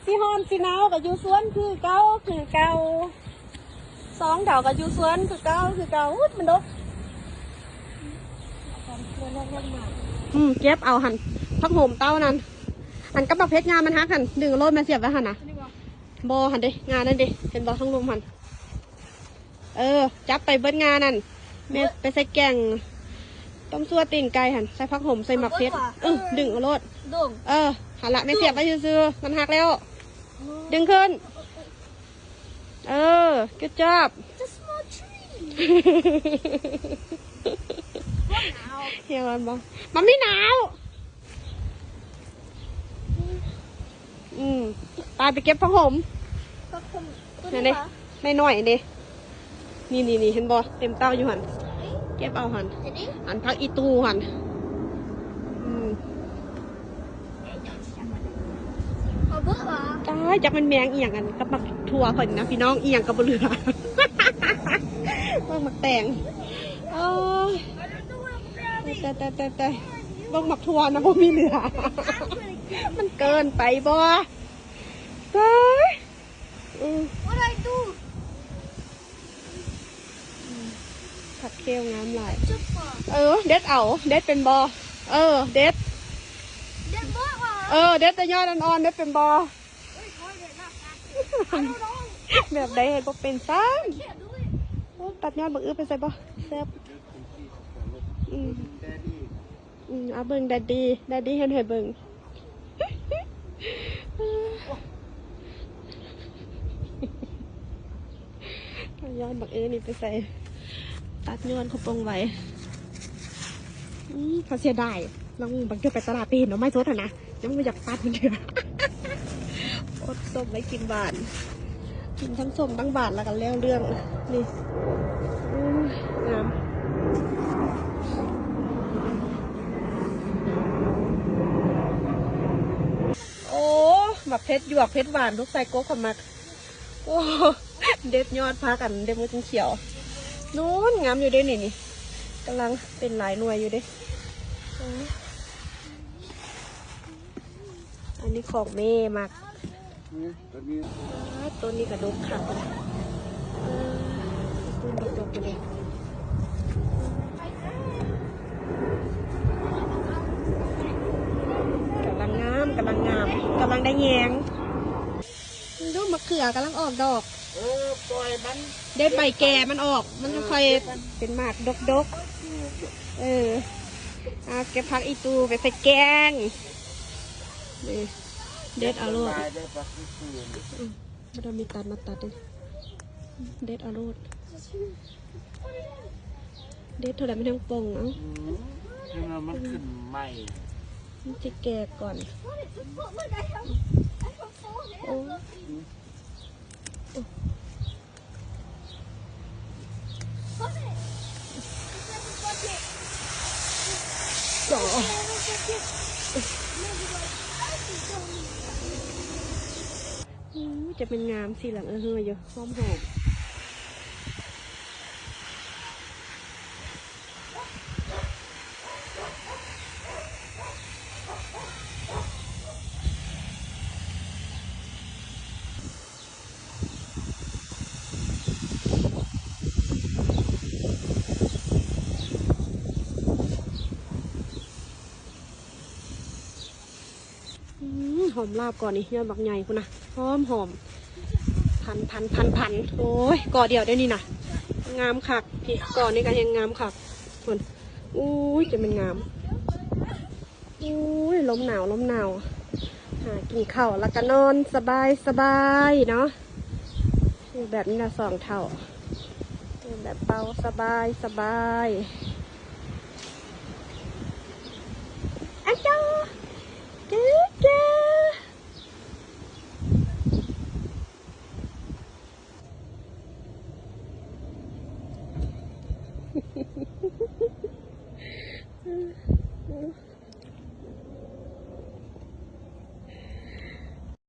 ຊິຮ້ອນຊິໜາວກໍຢູ່ສວນຄືເກົ່າ ຄືເກົ່າ. ສອງດາວກໍຢູ່ສວນຄືເກົ່າ ຄືເກົ່າ. ອຸ້ຍ ມັນດົກ. ອືມ ເກັບເອົາຫັ້ນ ຜັກໂຫມເຕົ້ານັ້ນ ອັນກັບບັກເຜັດງາມັນຫັກຫັ້ນ ດຶງເອົາໂລດ ແມ່ສຽບໄວ້ຫັ້ນນະ. ບໍ່ຫັ້ນເດ້ ງານັ້ນເດ້ ເຫັນບໍ່ ທາງລຸ່ມຫັ້ນ. ເອີ ຈັບໄປເບິດງານັ້ນ ແມ່ໄປໃສ່ແກງຕົ້ມຊົ່ວຕີນໄກ່ຫັ້ນ ໃສ່ຜັກໂຫມ ໃສ່ໝາກເຜັດ. ເອີ ດຶງເອົາໂລດ. ເອີ ຫັ້ນລະ ແມ່ສຽບໄວ້ຊື່ໆ ມັນຫັກແລ້ວ. ດຶງຂຶ້ນ. ເອີ good job. ຮຽກມັນບໍ່ ມັນມີໜາວ. ອືມ ໄປ ໄປເກັບຜ້າຫົ່ມ. ຫັ້ນເດ້ ນ້ອຍໆເດ້. ນີ້ໆໆ ເຫັນບໍ່ ເຕັມເຕົ້າຢູ່ຫັ້ນ. ເກັບເອົາຫັ້ນ ອັນຜັກອີ່ຕູ່ຫັ້ນ. ອືມ ຕາຍ ຈັກແມ່ນແມງອີ່ຫຍັງ ອັນກັບໝາກຖົ່ວເພິ່ນນະ ພີ່ນ້ອງ ອີ່ຫຍັງກໍບໍ່ເຫຼືອ. ເບິ່ງໝາກແຕງ ໂອ້ຍ ຕາຍໆໆໆ ເບິ່ງໝາກຖົ່ວນະ ບໍ່ມີເຫຼືອ. ມັນເກີນໄປບໍ່? ຕາຍ ອືມ ຜັກເຂວງາມຫຼາຍ. ເອີ ເດັດເອົາ ເດັດເປັນບໍ່? ເອີ ເດັດ ເອີ ເດັດແຕ່ຍອດອ່ອນໆ ເດັດເປັນບໍ່? ແບບໃດເຮັດບໍ່ເປັນຊ້ຳ. ໂອ້ ຕັດຍອດບັກອຶບໄປໃສ່ບໍ່? ແຊບ. ອືມ ອືມ ເອົາເບິ່ງ Daddy Daddy ເຮັດໃຫ້ເບິ່ງ. ເອົາຍອດບັກເອີນີ້ໄປໃສ່ ຕັດຍອດເຂົາປົງໄວ້. ອືມ ເຂົາເສຍດາຍ. ລາງມື້ບາງເທື່ອໄປຕະຫຼາດໄປເຫັນໜໍ່ໄມ້ສົດຫັ້ນນະ ຍັງບໍ່ຢາກຕັດມັນເທື່ອ. ອົດສົ້ມໄວ້ກິນຫວານ ກິນທັງສົ້ມທັງຫວານ ແລ້ວກໍແລ້ວເລື່ອງ. ນີ້ ໂອ້ຍ ງາມ. ໂອ້ ໝາກເຜັດຢວກ ເຜັດຫວານ ລູກຊາຍໂກກເຂົາມັກ. ໂອ້ ເດັດຍອດຜັກ ອັນເດັດໝົດຈົນຂຽວ. ນູ້ນ ງາມຢູ່ເດ້ນີ້ ນີ້ ກຳລັງເປັນຫຼາຍໜ່ວຍຢູ່ເດ້. ໂອ້ ອັນນີ້ຂອງແມ່ມັກ. ອືມ ຕົ້ນນີ້ ອ່າ ຕົ້ນນີ້ກະດົກຄັກນະ. ເອີ ຕົ້ນບັກດົກຢູ່ເດ້. ກຳລັງງາມ ກຳລັງງາມ ກຳລັງໄດ້ແຍງ. ດູ ມະເຂືອກຳລັງອອກດອກ. ເອີ ປ່ອຍມັນ ເດັດໃບແກ່ມັນອອກ ມັນ ເອີ ຄ່ອຍ ເກັບມັນ ເປັນໝາກດົກໆ. ເອີ ເອີ ເອົາເກັບຜັກອີ່ຕູ່ໄປໃສ່ແກງ. ນີ້ ເດັດເອົາໂລດ. ອືມ ບໍ່ໄດ້ມີຕັດມາຕັດເດ້. ເດັດເອົາໂລດ. ເດັດເທົ່າໃດມັນຍັງປົ່ງເອົາ. ອືມ ເຫັນວ່າມັນຂຶ້ນໃໝ່ ມັນຊິແກ່ກ່ອນ. ໂອ້ ອືມ ຈະເປັນງາມ ສີເຫຼືອງເອື້ອຍໆຢູ່ ຫອມໆ. ອືມ ຫອມລາບກ່ອນນີ້ ຍອດບັກໃຫຍ່ພຸ້ນນະ ຫອມໆ. ພັນໆໆໆ ໂອ້ຍ ກໍດຽວເດ້ນີ້ນະ ງາມຄັກ. ພີ້ ກໍນີ້ກໍແຮງງາມຄັກພຸ້ນ. ອູ້ຍ ຈະແມ່ນງາມ. ອູ້ຍ ລົມໜາວ ລົມໜາວ ຫາກິນເຂົ້າແລ້ວກໍນອນສະບາຍ ສະບາຍເນາະ. ຢູ່ແບບນີ້ລະສອງເຖົ້າ ຢູ່ແບບເບົາ ສະບາຍ ສະບາຍ. ອາໂຈ